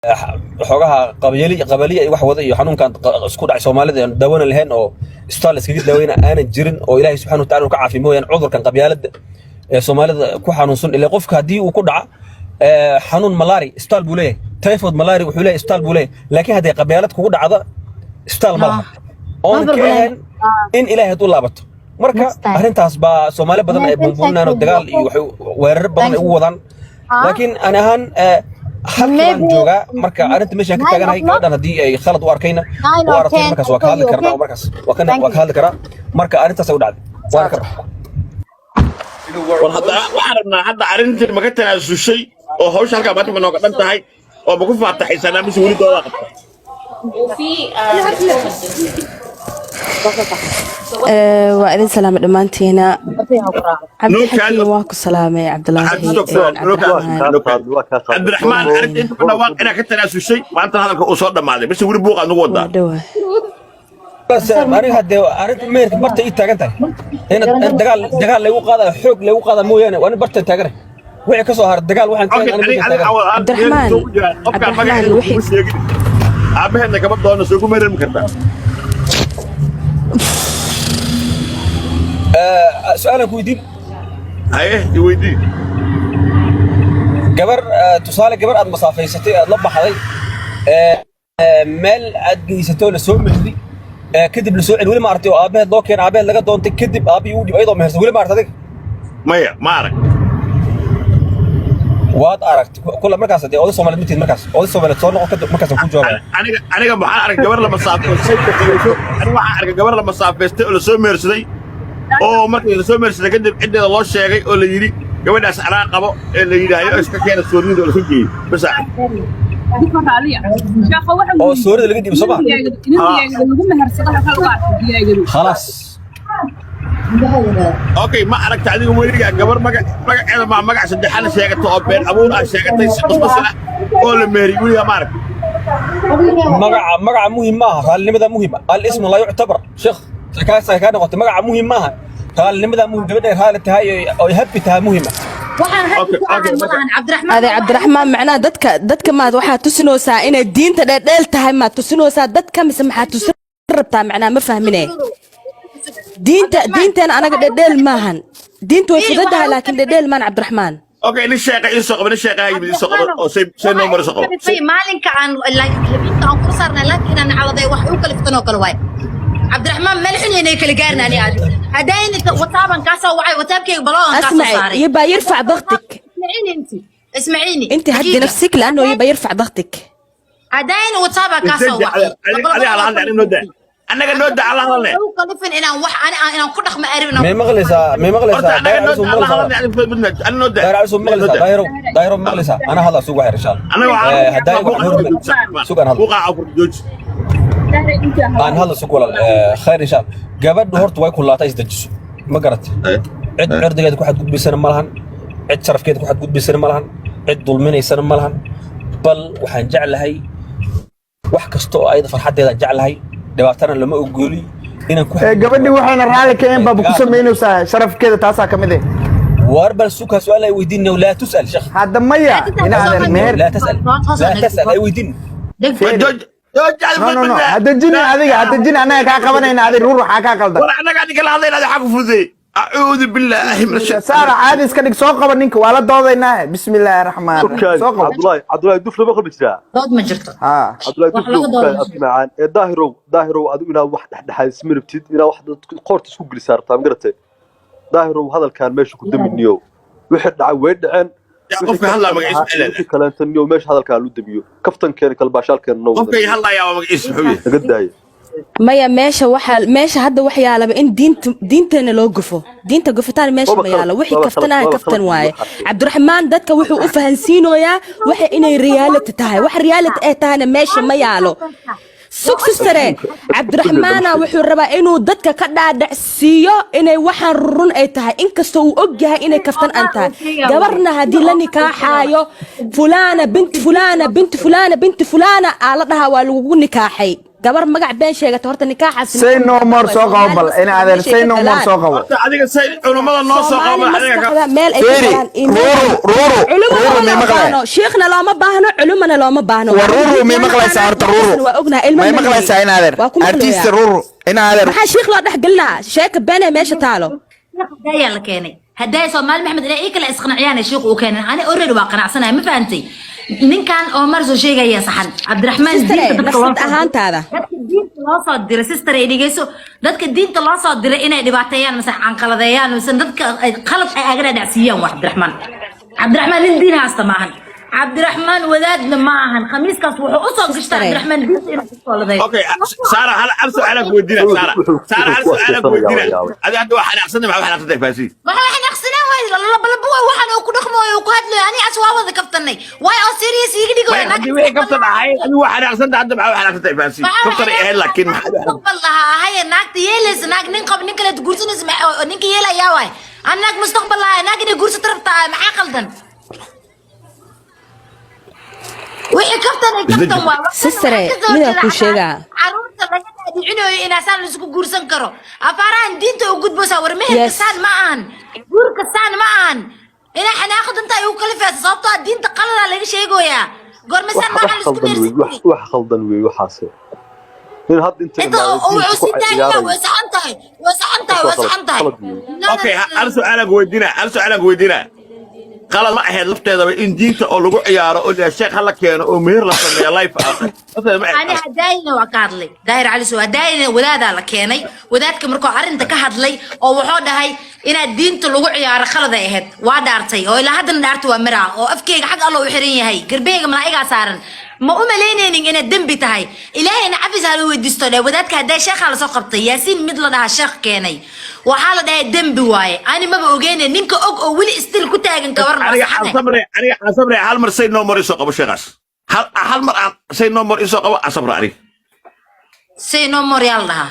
Xoogaha qabyali qabaliya iyo wax wada iyo xanuunkan isku dhacay Soomaalida aan dawana lahayn oo isbitaal iskaga daaweyna aanan jirin oo Ilaahay subxaanahu wa tacaala uu ka caafiyo mooyaan, cudurkan qabyaaladda ee Soomaalida ku xanuunsan. Ilaa qofka haddii uu ku dhaca xanuun malaria, isbitaal buu leeyahay, typhoid, malaria wuxuu leeyahay, isbitaal buu leeyahay. Laakiin haddii qabyaalad kugu dhacda, isbitaal ma laha oon ka ahayn in Ilaahay hadduu laabato. Marka arrintaas baa Soomaali badan ay buunbuuninaan oo dagaal iyo waxay weerar badan ay ugu wadaan, laakiin ani ahaan halkii baan joogaa. Marka arrinta meeshaan ka taaganahay, gabadhan haddii ay khalad u arkayna u aragtay, markaas waa ka hadli karnaa oo markaas waa ka hadli karaa. Marka arrintaas ay u dhacday waana ka baxay. War hadda waxaan rabnaa, hadda arrintii ma ka tanaasushay oo hawsha halkaa maanta ma nooga dhan tahay oo ma ku faataxaysanaa mise weli doodaa qabta? وفي Waa idin salaamay dhammaantiina. Cabdixakiin, waa ku salaamay. Cabdulaahi, Cabdiraxmaan. Cabdiraxmaan, arrinta inta ku dhawaaq inaa ka tanaasushay maanta, hadalka uu soo dhammaaday, mise weli buuqaad nagu wadaa? Waa dhowaa. Bas aniga haddee arrinta meherka barta ii taagan tahay in dagaal laygu qaadayo, xoog laygu qaada mooyaane, waa in barta taaganahay. Wixii ka soo haray dagaal waxaan ka Okay, ahayn, aniga aniga meeshaan taaganahay. Cabdiraxmaan, qofkaan Cabdiraxmaan, magaceeda kuma sheegin, aabaheedna kama doono, soo ku meerami kartaa? Su-aalan ku weydiin. Haye, i weydii. Gabar, tusaale, gabar aad masaafaysatay, aad la baxday, meel aad geysatay oo lasoo mehri, kadib lasoo celi, weli ma aragtay oo aabaheed loo keenay, aabaheed laga doontay, kadib aabbihii uu dhib ayadoo mehersan, weli ma aragtay adiga? Maya, ma arag. Waad aragtay kula markaas dee oday Soomaaliyeed matid, markaas oday Soomaaliyeed soo noqon kadib markaas ku jawaabaya. Aniga waxaan arkay gabar la masaafaystay. Aniga waxaan arkay gabar la masaafaystay oo lasoo mehersaday, oo markii lasoo mehersaday kadib ciddeeda loo sheegay oo la yidhi gabadhaas anaa qabo, ee la yidhi hayo iska keena soornida, oo lasoo geeyey bas. Oo soorida laga dhiibo, soo ma? Khalaas. Okay, ma aragta adiga weligaa gabar magaceeda ma magac saddexaad sheegatay oo been abuur ah sheegatay si qosqosla oo la meheriyey? Weligaa ma arag? Magaca muhim maaha, raallinimada muhim. الاسم لا يعتبر, sheekh, kaas kaa noqotay. Magaca muhim maaha, raallinimada muhim. Gabadha raali tahay oo happy tahay muhima. Waxaan happy ku ahay ma lahan, Cabdiraxmaan. Ade Cabdiraxmaan, macnaha dadka maad waxaa tusinaysaa inay diinta dheeldheel tahay? Maad tusinaysaa dadka mise maxaa tusin rabtaa? Macnaha ma fahmine. Diinteena anaga dheeldheel maahan. Diintu way fududahay, laakiin dheeldheel maan, Cabdiraxmaan. Okay, nin sheeqa ii soo qabo, nin sheeqa ha yimid, ii soo qabo oo say noo maro soo qabo. Maalinka aan like habeenka aan kula saarnay, laakiin aan caladay wax u kaliftan oo kale waay. Cabdiraxmaan, meel xun inay kala gaarna ani aad hadayna WhatsApp-an kaa soo wacay, WhatsApp-kayga block-an kaa soo اسمعي saaray. يبقى يرفع ضغطك. اسمعيني انت، اسمعيني. انت هدي دقيقة. نفسك لانه يبقى يرفع ضغطك. Hadayna WhatsApp-an kaa soo wacay. Adiga ala hadle, aniga noo daa, annaga noo daa, ala hadalne. U kalifin inaan wax ani inaan ku dhaqmo arrin. May maqlaysaa? May Horta maqlaysaa? annaga noo daa, ala hadalne, aniga noo daa. Daayir Cusub, maqlaysaa? Daayiro, Daayiro, maqlaysaa? Ana hadla, sugu waxyar insha Allah. Annaga waxaan Haddaay wax hormar sugan hadla. Buuqaa afur jooji. Aan hadla, sug walaal. Khayr insha Allah. Gabadhu horta way kulaatay, isdejiso, ma garatay? Cid cirdigeeda ku xadgudbaysana ma lahan, cid sharafkeeda ku xadgudbaysana ma lahan, cid dulminaysana ma lahan. Bal waxaan jeclahay wax kasta oo ayada farxaddeeda jeclahay, dhibaatana lama ogoli inaan ku Ee gabadhii waxayna raalli ka ahayn baaba ku samaynaysaa, sharafkeeda taasaa ka mid eh. War bal suka, su'aal ay weydiin. لا تسأل sheekh. Hadda maya, inaadan meher لا تسأل, لا تسأل, ay weydiin. Jooji. No, ha dejini adiga, ha dejini, annaga kaa qabanayna. Adig ruur waxaa kaa qaldan. War annaga adiga la hadlayna, waxaa ku fududey. أعوذ بالله من الشيطان. Saara, caadi iska dhig, soo qaba ninka, waa la doodaynaa. Bismi illaahi raxmaan raxiim, soo qabo. Cabdulaahi, Cabdulaahi Dufle, ma qalbi jiraa? Dood ma jirto. Ha. Cabdulaahi Wax Dufle laga doodo ma abti macaan ee Daahirow, Daahirow, adigu inaad wax dhexdhexaadis ma rabtid, inaad wax dadka qoorta isku gelisaa rabtaa, ma garatay? Daahirow, hadalkan meesha ku daminiyow. Wixii dhacay way dhaceen. Yaa qofka hadlaa magaciisa maxay leedahay? Wixii kaleento niyow, meesha hadalkaan lu damiyo, kaftankeena kalbaashaalkeena noo Qofka hadlayaa waa magaciisa muxuu yahay? Naga daaya. Maya, meesha waxaa meesha hadda wax yaalaba in diinta diinteena loo gufo, diinta gufitaan meesha Waba ma yaalo. khalad, Wixii waba kaftanaha khalad, waba kaftan khalad. waaye. Cabdiraxmaan dadka wuxuu u fahansiinoyaa waxa inay reality tahay. Wax reality ay tahayna meesha ma yaalo. Sug, sistare, Cabdiraxmaana wuxuu rabaa inuu dadka ka dhaadhacsiiyo inay waxaan run ay tahay, inkastoo uu og yahay inay kaftan aan tahay. Gabarna haddii la nikaaxaayo, fulana bint fulana bint fulana bint fulana aa la dhahaa, waa lagugu nikaaxay. Gabar magac been sheegata horta nikaaxaas. Say no more soo qabo bal in adeer, say no more soo qabo. Horta adiga say culummada noo soo Soomaali qabo adiga maskaxda meel ay ka Fiiri, galaan iyo Ruuru, Ruuru, culumana Ruuru, may looma maqlay? baahno, shiikhna looma baahno, culumana looma baahno. War Ruuru, may maqlaysaa horta, Ruuru? Waa ognahay ilmo May ma maqlaysaa in adeer? Waa ku maqlayaa. Artist Ruuru, in adeer. Maxaa shiikh loo dhex gelinaa? Sheeka beenee meesha taalo. Hadaaya la keenay, haddaay Soomaali Maxamed ilaa ii kale isqanciyaan, shiiku uu keenay, ani already waa qanacsanaya. Ma fahantay? Ninkan oo mar soo sheegaya saxan Cabdiraxmaan Sister, diinta dadka loo nafsad soo ahaantaada. Dadka diinta loo soo diray, sister, ay dhegeyso, dadka diinta loo soo diray inay dhibaateeyaan mise canqaladeeyaan mise dadka ay qalad ay agana dhacsiiyaan waa Cabdiraxmaan. Cabdiraxmaan nin diin haasta maahan, Cabdiraxmaan wadaadna ma ahan. Khamiiskaas wuxuu usoo gashtaa Sister. Cabdiraxmaan diinta inuu kusoo ladeeyo. Okay, Saara, hal su'aal aan ku weydiinaa. Saara, Saara, hal su'aal aan ku weydiinaa. Adiga hadda waa xanaaqsantahay, maxaa xanaaqsantahay, faasi? Waxa xanaaqsanaa waay lalabalabo waay, waxaan uu ku dhaqmooyo uu ku hadlayo. Ani as waa wada kaftanay waay oo serious iiga dhigo. Way haddii wixii kaftan ahayd, adigu waa xanaaqsantahay, hadda maxaa xanaaqsantahay, faasi? Kaftan ay ahayd, laakiin maxaa Mustaqbal lahaa ahaye, naagta yeelaysa, naag nin qab, nin kale guursanaysa, ninka yeelayaa waay. An naag mustaqbal lahaa, naag inay guursato rabtaa, maxaa qaldan? Wixii kaftan ay kaftan waay. Sistere, midaan kuu sheegaa. Caruurta laga dhaadhicinayo inaasaan la isku guursan karo, afaarahan diinta u gudbosaa. War meherka saan ma ahan, guurka saan ma ahan. Inaa xanaaqo danta ay u kala feesa, sababtoo ah diinta qaladaa laga sheegoyaa. Goorma saan wax maahan wax la isku khaldan wey. mehersan Wax jiray? wax khaldan wey waxaase. Nin hadda inta Inta imaaday oo diinta wuxuu ku sii taagaya ciyaarayo. Way saxan tahay, way saxan tahay, way Wax waa saxan tahay. qalad, qalad wey. No, no, Okay, no, no. Hal su'aal aan ku weydiinaa, hal su'aal aan ku weydiinaa. Qalad ma ahayd lafteedaba in diinta oo lagu ciyaaro oo la sheekh hala keeno oo meher la sameeyo live ah? Lafteeda ma ahayd Ani qalad? Hadaayina waa ka hadlay Daahir Cali Soo. Hadaayina wadaadaa la keenay. Wadaadka markuu arrinta ka hadlay oo wuxuu dhahay inaad diinta lagu ciyaaro qalad ay ahayd, waa dhaartay oo ilaa haddana dhaarta waa miraa oo afkeyga xag Alla u xiran yahay, garbeyga malaa'igaa saaran. Ma u malaynaynin inaad dembi tahay, Ilaahayna cafis hala weydiisto dhe. Wadaadka haddaa sheekhaa lasoo qabtay, Yaasiin mid la dhahaa sheekh keenay, waxaa la dhahay dembi waaye. Ani maba ogeyne, ninka og oo weli still ku taagan kabarna waa Aniga saxane. Aan sabre, aniga aan sabre. Hal mar say no more isoo qabo sheekhaas. Hal mar aan say no more isoo qabo, aan sabra aniga. Say no more yaa la dhahaa?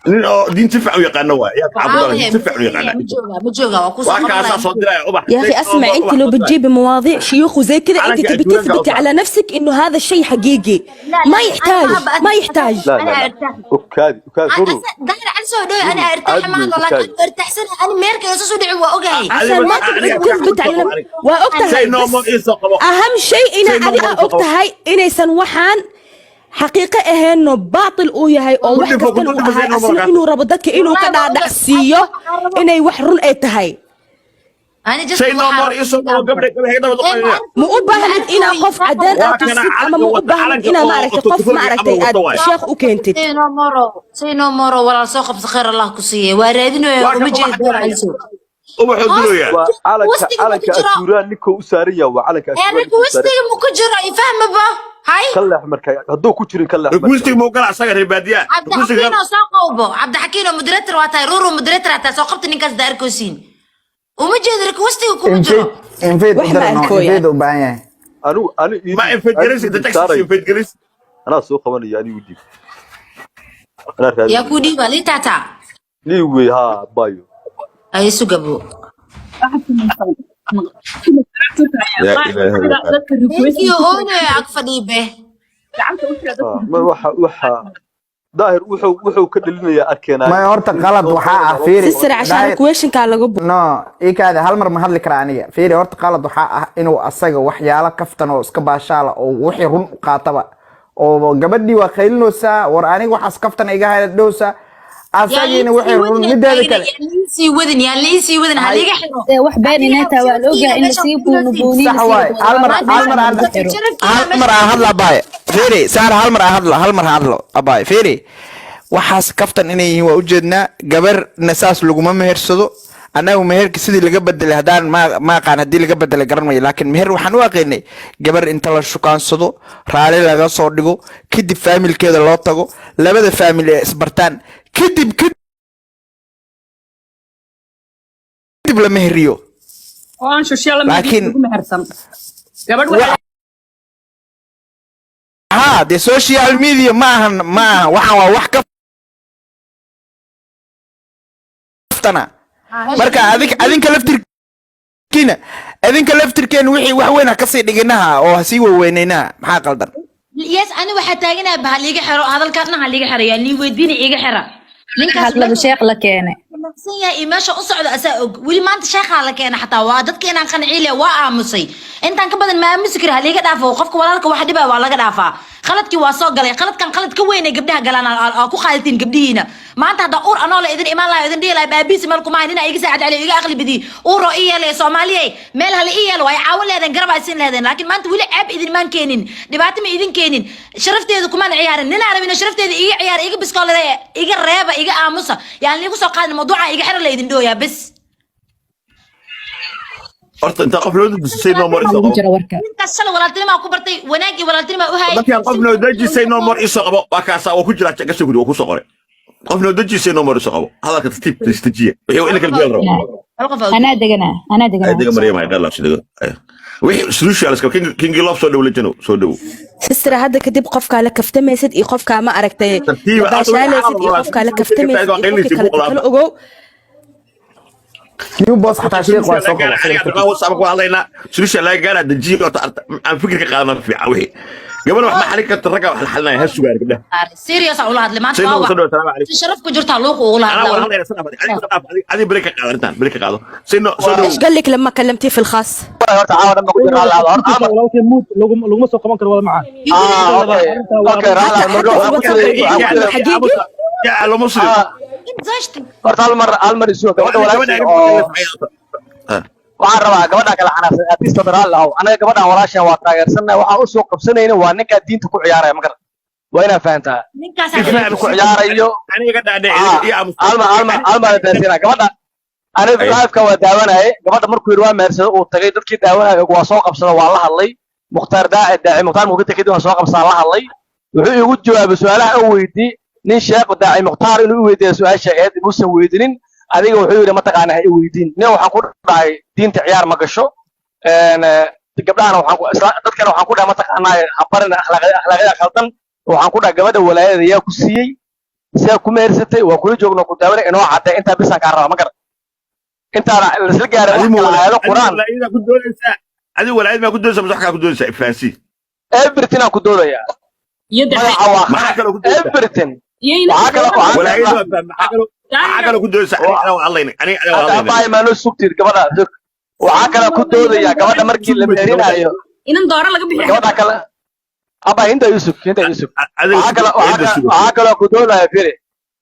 Nin oo diin si fiican u yaqaano waay yaa Cabdullah, diin si fiican u yaqaana. Ma jooga, ma jooga, waa kusoo Waa kaasaa soo diraya ubax. يا اخي اسمع، انت لو بتجيبي مواضيع شيوخ وزي كذا انت حركة تبي أجوان تثبتي قطع. على نفسك انه هذا الشيء حقيقي. لا، ما لا، يحتاج. أنا ما ما يحتاج. لا لا أنا لا. أرتاح. Ukaadi, ukaadi, Ruru. Daahir Cali soo dhawe, ana artaax Caadi maahan wey, laakiin ukaadi. artaaxsan ani meerka soo dhici waa ogahay. عشان ما تقعد تثبت على نفسك واوقتها. Say no more isoo qabo. اهم شيء Say ina no adiga more isoo qabo. ogtahay inaysan waxaan xaqiiqo ahaynno, baatil uu yahay oo wax Ku dhifo, kastan ku uu dhifo, ahay say no more asna kaas. inuu rabo dadka inuu ka dhaadhacsiiyo inay wax run ay tahay. Ani just Say no waxaa more isoo qabo gabdha, gabdha daba noqonaya. Ma u baahnid inaa qof cadeen Waa aad kana tusid ama ma calanka u wata, baahnid calanka inaa oo maaragtay qof Turkiga maaragtay camal aad wata waay. sheekh u keentid? Say no more, say no more. Walaal soo qabso, khayr Allah ku siiye. Waa raadinaya Waa uma kan jeedo ubax Daahir Cali soo. Ubaxuu dilaya. Waa calanka Wastiga ma ku calanka jiro? Ajuuraan ninkuu u saaran yahay, waa calanka Ajuuraan Eerika ninkuu u saaran. wastiga ma ku jiro? Ifahmaba hay. Ka leex marka hadduu ku jirin, ka leex marka. Requesting muu gala asaga reer baadiyaha? Requesting Cabdixakiin oo soo qowbo, Cabdixakiin oo moderator waa tahay, Ruuru moderator waa tahay, soo qabta ninkaas daarkoosiin. Uma jeedo, requestiga kuma jiro. Invite, invite Wax u ma dira no. arkooya. Invite u baahan yahay. Anigu ani ii Ma dhiib, invite ani garis ii inta dhiib Texas saaray. invite garis. Anaa soo qabanaya, ani ii dhiib, anaa Yaa raadinaya. ku dhiiba liitata. Lii wey haa bayo. Ay sugabo. Ya Ilaahay. Ninkii oonaya ag fadhiibe. Ma waxa Daahir wuxuu ka dhalinayaa arkeenaa. May horta qalad waxaa ah, fiiri. Sister, عشان Daahir- questionka laga no, ikaada hal mar ma hadli karaa aniga? Fiiri, horta qalad waxaa ah inuu asaga waxyaalo kaftan oo iska baashaala oo wixii run u qaataba, oo gabadhii waa qaylinaysaa, war aniga waxaas kaftan iga dhowsa, asagiina wixii run. Mideeda kale Sii wadin, yaan la sii wadin, ha liiga xiro. Dee wax been inay tahay waa la ogyahay, in lasii buunubuuniyo. Sax waay. Hal mar aan Hal mar aan hadla, abaay. Fiiri Saar, hal mar aan hadlo, hal mar ha hadlo, abaay. Fiiri, waxaas kaftan inay yihiin waa ujeednaa. Gabarna saas laguma mehersado. Annagu meherka sidii laga bedelay haddaan ma aqaan, haddii laga bedelay garan mayo, laakiin meher waxaan u aqaynay gabar inta la shukaansado, raali laga soo dhigo, kadib faamilkeeda loo tago, labada faamil ee isbartaan, kadib la meheriyo. Oo aan social media Laakiin- lagu mehersan gabadh waxay Ha, dee social media ma ahan, ma ahan. Waxaan waa wax kaftana. Marka adinka laftirkiina wixii wax weyn ha kasii dhiginaha oo ha sii waweynaynaha. Maxaa qaldan? Yes, ani waxaa taaganaa ba haliiga xiro hadalkaasna, haliiga xiro, yaa lii weydiina, iiga xira ninkaas. Hadlaba sheekh la keenay. San yahay iyo meesha u socdo asaa og. Weli maanta sheekhaa la keena, xataa waa dadka inaan qanciile waa aamusay. Intaan ka badan ma aamusi kari. Haliiga dhaafo. Qofka walaalka wax dhibaa waa laga dhaafaa. Khaladkii waa soo galay. Khaladkan khalad ka weyn ay gabdhaha galaan aa ku qaadatiin gabdhihiina. Maanta haddaa uur anoo la idin imaan lahaa, idin dhihi lahaa aabiisi meel kuma hayn, nina iga saacad celiyo, iga aqli badiy, uuroo ii yeelaya, Soomaaliyey meel hala ii yeelo, waa caawin leedeen, garab ay siin leedeen. Laakiin maanta weli ceeb idinmaan keenin, dhibaato ma idin keenin, sharafteeda kumaan ciyaarin. Ninaa rabin sharafteeda iga ciyaar, iga biskoolade, iga reeba, iga aamusa, yaan liigu soo qaadin mawduuca. Iga xira la idin dhooyaa bes. Horta inta qof loo dejisay no more isoo Lagu qabo. jira warka. Ninkaas shalay walaaltinimaa ku bartay, wanaag iyo walaaltinimaa u hayay. Dadkan qof noo dejisay no more isoo qabo. Waa kaasaa, waa ku jira gasha guri, waa ku soo qoray. Qof noo dejisay no more isoo qabo. Hadalka tartiib istajiya, wixii in la kala geeyo rabo. Hal qof aa Anaa deganaa, anaa ay deganaa. Dega Maryam, hay qalaas dega. Wixii solution iska King Love, soo dhow, lejano soo dhow. Sister, hadda kadib qofkaa la kaftamaysid iyo qofkaa ma aragtay Tartiib, la baashaalaysid iyo qofkaa la kaftamaysid iyo qofkii kale kala ogow. Qbos xataa sheekh waa soo qaba. Aniga Cabdiraxmaan WhatsApp ku hadlaynaa, solution laga gaaraa. Dejiye horta, aan fikir ka qaadana fiican. Wixii gabadha wax ma xalin karto, ragga wax la xalinaya ha sugaan gabdhaha. Serious aa ula hadlay maanta. Sayid waa soo dhow, salaamu calaykum. Si sharaf ku jirtaa luuqa ugula anaa wada hadlaa. hadlayna sanaf, adiga dhaaf, adiga break ka qaado, arrintan break ka qaado. Sayid soo dhow. ايش قال لك لما كلمتيه في الخاص؟ Horta caawa dhan ba ku jira alla horta Amar. Walaalkay muud laguma soo qaban karo, wada macaan. Ah, okay, حتى raala حتى في الواتساب بيقول حقيقي. يا على مسلم. Horta hal mar isu gabadha walaashay oo waxaan rabaa gabadha kala xanaaqsan artista daraal lahow. Anaga gabadhan walaashan waa taageersannahay. Waxaan u soo qabsanayna waa ninkaa diinta ku ciyaaraya, ma garan? Waa inaa fahantaa Ninkaas diinta ku ciyaarayo. Aniga ka dhaadhici iyo aamus. Alma alma alma daasina gabadha. Aniga live-ka waa daawanayay. Gabadha markuu yidhi waa mehersado uu tagay, dadkii daawanayay waa soo qabsada, waa la hadlay. Mukhtaar Daaci, Daaci Mukhtaar mugita kadib waan soo qabsaa, la hadlay. Wuxuu igu jawaabay su-aalaha aan weydii nin sheekh Daaci Mukhtaar inuu i weydiiya su-aasha ahayd imuusan weydinin. Adiga wuxuu yidhi mataqaana ha i weydiin. Nin waxaan ku dhahay diinta ciyaar ma gasho. Gabdhahana waxaan ku dadkana waxaan ku dhahay mataqaanaa ha barina akhlaaqyada khaldan. Waxaan ku dhahay gabadha walaayada yaa ku siiyey, sidaa ku mehersatay, waa kula joogno, ku daawanay, inoo cadday. Intaa bisaan kaa rabaa, ma garan? Intaana laisla gaaray wax kala aayado Qur'aan. Walaayada ku doonaysaa adiga, walaayad maa ku doonaysaa mise wax kaa ku doonaysaa? Ifahansi. Everything aan ku doodayaa, magaca waa Maxaa kaloo ku doonaysaa? Everything. Waxaa kale waxaa Walaayada waa maxaa kaloo ku doonaysaa? Aniga adaa hadlayna, aniga adaa hadda hadlayna. Abaay maanoo sugtid gabadha sug. Waxaa kale ku doodayaa gabadha markii la meherinayo inan dooro laga bixiyo. Gabadha kale abaa inta yusuf, inta yusuf. Adiga waxaa kale waxaa inta kale sugtid. Waxaa kaloo ku doodaya, firi,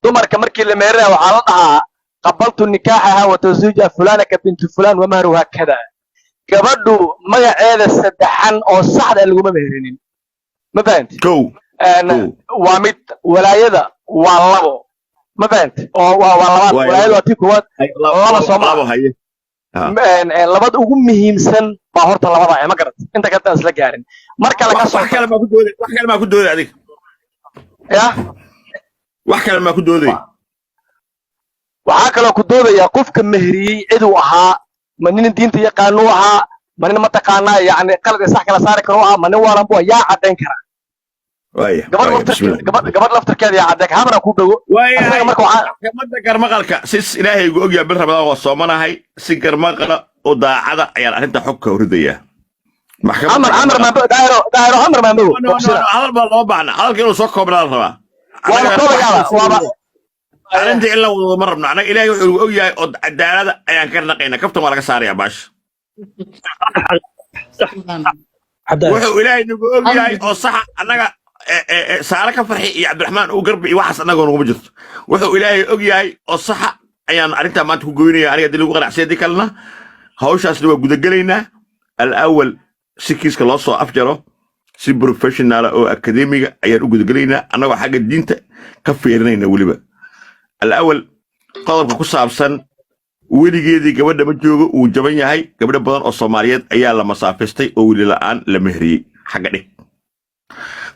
dumarka markii la meherinayo waxaa la dhahaa qabaltu nikaaxaha wa tazwiija fulanaka bintu fulan wamahruha kada. Gabadhu magaceeda saddexan oo saxda ah laguma meherinin, ma fahanti? Kow. Waa mid walaayada, waa labo, ma fahanti? Oo waa labaad. Walaayada waa tii koowaad, laba sooma? Labo, haye. Labada ugu muhiimsan baa horta labada ma garat? Inta kale isla gaarin marka laga soo Wax kale maa ku dooday? Wax kale maa ku dooday adiga? Ya. Wax kale maa ku dooday? Waxaa kaloo ku doodayaa qofka meheriyey ciduu ahaa. Ma nin diinta yaqaanuu ahaa? Ma nin mataqaanaa yani qalad iyo sax kala saari karo ahaa? Ma nin waalan bu yaa caddayn kara? Waaya. Gabadh waaya laftar bismillah. Gabadh laftarkeeda yaa caddayn kara, hamana ku dhego asaga marka waxaa Maxkamadda garmaqalka sis Ilaahay igu ogyahay, bil Ramadaan waa soomanahay, si garmaqala oo daacada ayaan arrinta xogka horidayaa. Amar amar maambo Daahiro, Daahiro, amar maambo. No, no, no, hadal baa loo baahna. Hadalka inuu soo koobnaa la rabaa. Waaba koobayaaba waaba. Arrinta in la wado ma rabno annaga. Ilaahay wuxuu igu ogyahay oo cadaalada ayaan ka naqaynaa. Kaftan waa laga saarayaa baasha. Wuxuu Ilaahay nagu ogyahay oo saxa annaga Saare ka farxi iyo Cabdiraxmaan uu garbi iyo waxaas annaga naguma jirto. Wuxuu Ilaahay og yahay oo saxa ayaan arrintaa maanta ku goynaya aniga. Haddii lagu qanacsiya, haddii kalena hawshaasna waa gudagelaynaa. Alawal si kiiska loo soo afjaro si professional oo akademiga ayaan u gudagelaynaa, annagoo xagga diinta ka fiirinayna weliba. Alawal qodobka ku saabsan weligeedii gabadha ma joogo, uu jaban yahay. Gabdho badan oo Soomaaliyeed ayaa la masaafaystay oo weli la'aan la meheriyey, xagga dhig.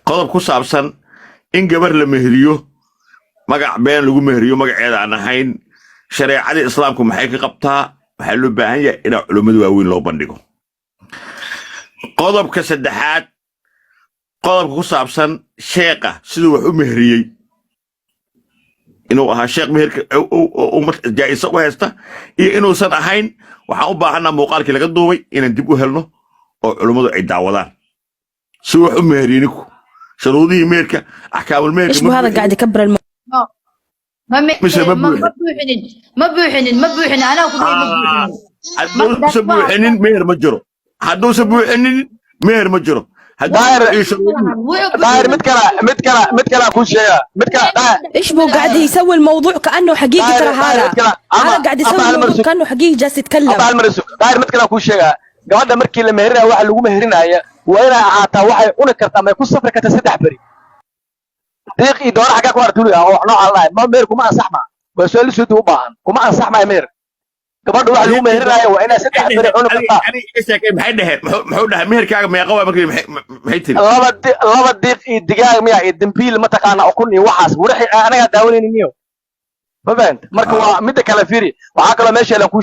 Qodob ku saabsan in gabar la meheriyo, magac been lagu meheriyo, magaceeda aan ahayn, shareecadii Islaamku maxay ka qabtaa? Waxaa loo baahan yahay inaa culummada waaweyn loo bandhigo. Qodobka saddexaad, qodobka ku saabsan sheeqa siduu wax u meheriyey, inuu ahaa sheekh meherka ummad jaa'isa u haysta iyo inuusan ahayn, waxaan u baahanaa muuqaalkii laga duubay inaan dib u helno oo culummadu ay daawadaan si wax u meheriyey ninku. Shuruudihii meherka, axkaamul meherka ايش ma هذا buuxinin. قاعد يكبر الموضوع. Ma Mise ma ma buuxin? Ma buuxinin, ma buuxinin, ma buuxinin, anaa ku dhahay ma buuxinin. Hadduusan buuxinin, meher ma jiro. Hadduusan buuxinin, meher ma jiro. Hadduu Daahir. buuxiyo shuruudihii. Daahir, mid kale kuu sheega, mid kale, Daahir. ايش بو قاعد يسوي الموضوع كانه حقيقي؟ داير- ترى داير هذا متكلم. هذا قاعد يسوي أما الموضوع المرسوم. كانه حقيقي جالس يتكلم. Hal mar sug, Daahir, mid kale kuu sheegaa. Gabadha markii la meherinayo, waxa lagu meherinaya waa inay ahaataa waxay cuni kartaa ama ay ku safri kartaa 3 beri. Diiq iyo doora xaggaa ku artuliya oo wax noocaan lahay ma meher kuma ansaxma. Waa su'aal soo u baahan. Kuma ansaxmaya meher. Gabadha waxa lagu meherinayo waa inay 3 beri cuni kartaa. Aniga iga sheekay, maxay dhaheen? Muxuu dhahay? Meherkaaga meeqa waa markii maxay tiri? Laba diiq iyo digaag miya iyo dambiil, mataqaana, ukun iyo waxaas waraxi anagaa daawanaynin niyo, ma fahant? Marka waa midda kale, fiiri, waxaa kaloo meesha ku